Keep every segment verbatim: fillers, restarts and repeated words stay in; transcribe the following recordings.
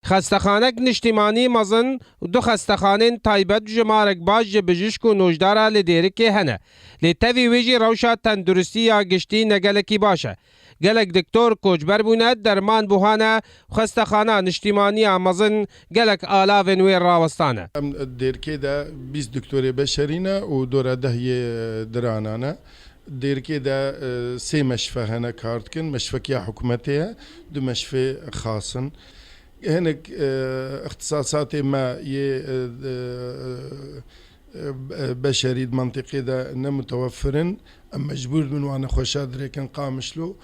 Xestexanek niştîmanî mezin û du xestexanên taybet û jimarek baş ji bijîşk û nojdara li Dêrikê hene. Lê tevî wê jî rewşa tenduristî ya giştî ne gelekî baş e. Gelek doktor koçber bûne, derman buhane, xestexana niştîmaniya mezin gelek alavên wê rawestane. Em Dêrikê de bîst doktorê beşerî ne û dora deh yê dirana ne. Dêrikê de, e, sê meşfe hene kar dikin. Meşfekiya hikûmetê ye, du meşfê xas in. Hinek, e, îxtisasatê me yê, e, e, e, beşerî di mentiqê de ne mutewefir in. Em mecbûr dibin wan nexweşa dirêkin Qamişlo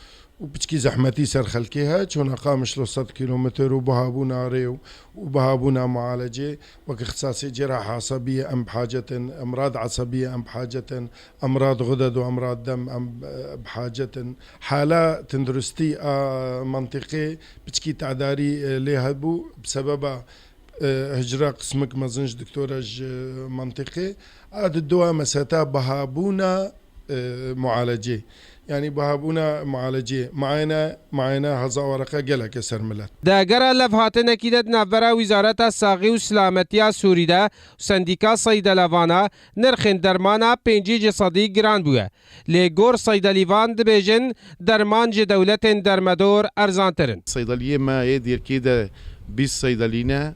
û piçkî zehmetî ser xelkê he. Çûna Qamişlo sed kîlometre û bihabûna rê û, û bihabûna mualecê, wek îxtisasê cerah esebiyê em bi hacet in, emrad esebiyê em bi hacet in, emrad xudet û emrad dem em, e, bi hacet in. Hala tenduristî a mentiqê piçkî tedarî, e, lê hebû bi sebeba, e, hicra qismik mezin ji doktora ji mentiqê. A di dua meseta bihabûna, e, mualecê. Yanî bihabûna mualecê. Muayene, muayene heza wereqe gelek e ser milet. Di gera levhatinekî de di navbera Wîzareta Saxî û Silametiya Sûrî de û Sendîka Seydelevana nirxên dermana pêncî ji sedî giran bûye. Lê gor seydelîvan dibêjin derman ji dewletên dermedor erzantir in. Seydeliyê me yê Dêrkê de bîst seydelî ne.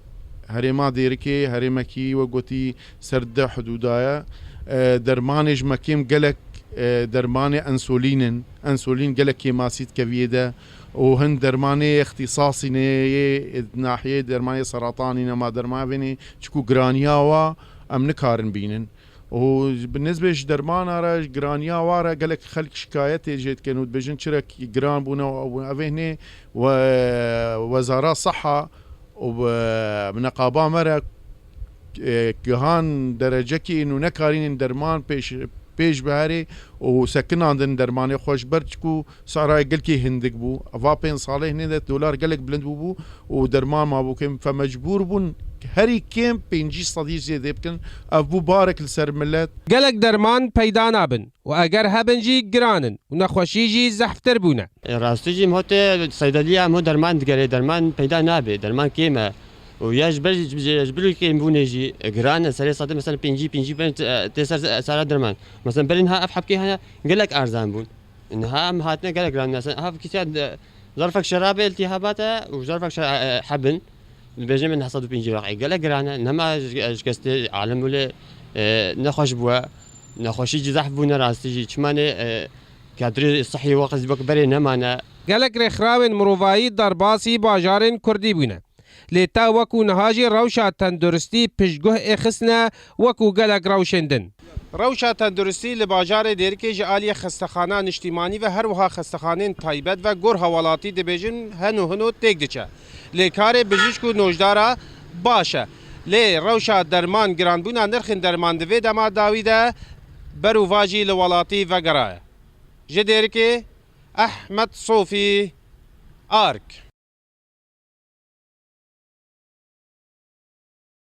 Herêma Dêrikê herêmekî wek gotî ser deh hidûda ye. E, dermanê ji me kêm gelek, e, dermanê ensolîn in. Ensolîn gelek kêmasî dikeviyê de û hin dermanê îxtîsasî ne yê nahiyê dermanê seratanî ne ma dermanê çiku giraniya wa em nikarin bînin. Û bi nisbê ji dermana re, ji giraniya wa re gelek xelk şikayetê jê dikin û dibêjin çirek giran bûne û ew bûne. Evê hinê we-, Wezara Seha û bi neqaba me re, e, gihan derecekî û nekarînin derman pêş, pêş biherê û sekinandin dermanê xwe ji ber çiku Sara gelkî hindik bû. Va pênc salê hinê de dolar gelek bilind bûbû û derman mabû kêm. Fe mecbûr bûn herî kêm pêncî sedî zêdê bikin. Ev bû barek li ser milet. Gelek derman peyda nabin û eger hebin jî giran in û nexweşî jî zehftir bûne. E, rastî jî em hotê seydeliya em ho derman digerê, derman peyda nabe, derman kêm e. Û ya ji ber, ji, ji, ji ber kêm bûnê jî, e, giran e, serê sedê mesela pêncî, pêncî pênc, e, tê ser, sera derman. Mesela berî niha ev hebkê hene gelek erzan bûn. Niha em hatine gelek giran. Mesela, ha, kîtiya de, zarfek şerabê iltihabat e û zarfek şe-, e, e, hebin. Dibêjin min hesed û pêncî weqî. Gelek giran e. Nema ji, ji kes tê alim wile, e, nexweş bûye. Nexweşî cî zehf bûne rastî jî. Çima ne, e, kadrê sihî wek, wek berê nemane. Gelek rêxrawên mirovayî derbasî bajarên Kurdî bûne. Lê ta wekû niha jî rewşa tenduristî piştguh ê xistine wekû gelek rewşên din. Rewşa tenduristî li bajarê Dêrikê ji aliyê xestexana niştîmanî ve her wiha xestexanên taybet ve gor hewelatî dibêjin heno hino têk diçe. Lê karê bijîşk û nojdara baş e. Lê rewşa derman, giranbûna nirxên derman di vê dema dawî de ber û va jî li welatî vegeraye. Ji Dêrikê, Ehmed Sofî, Ark.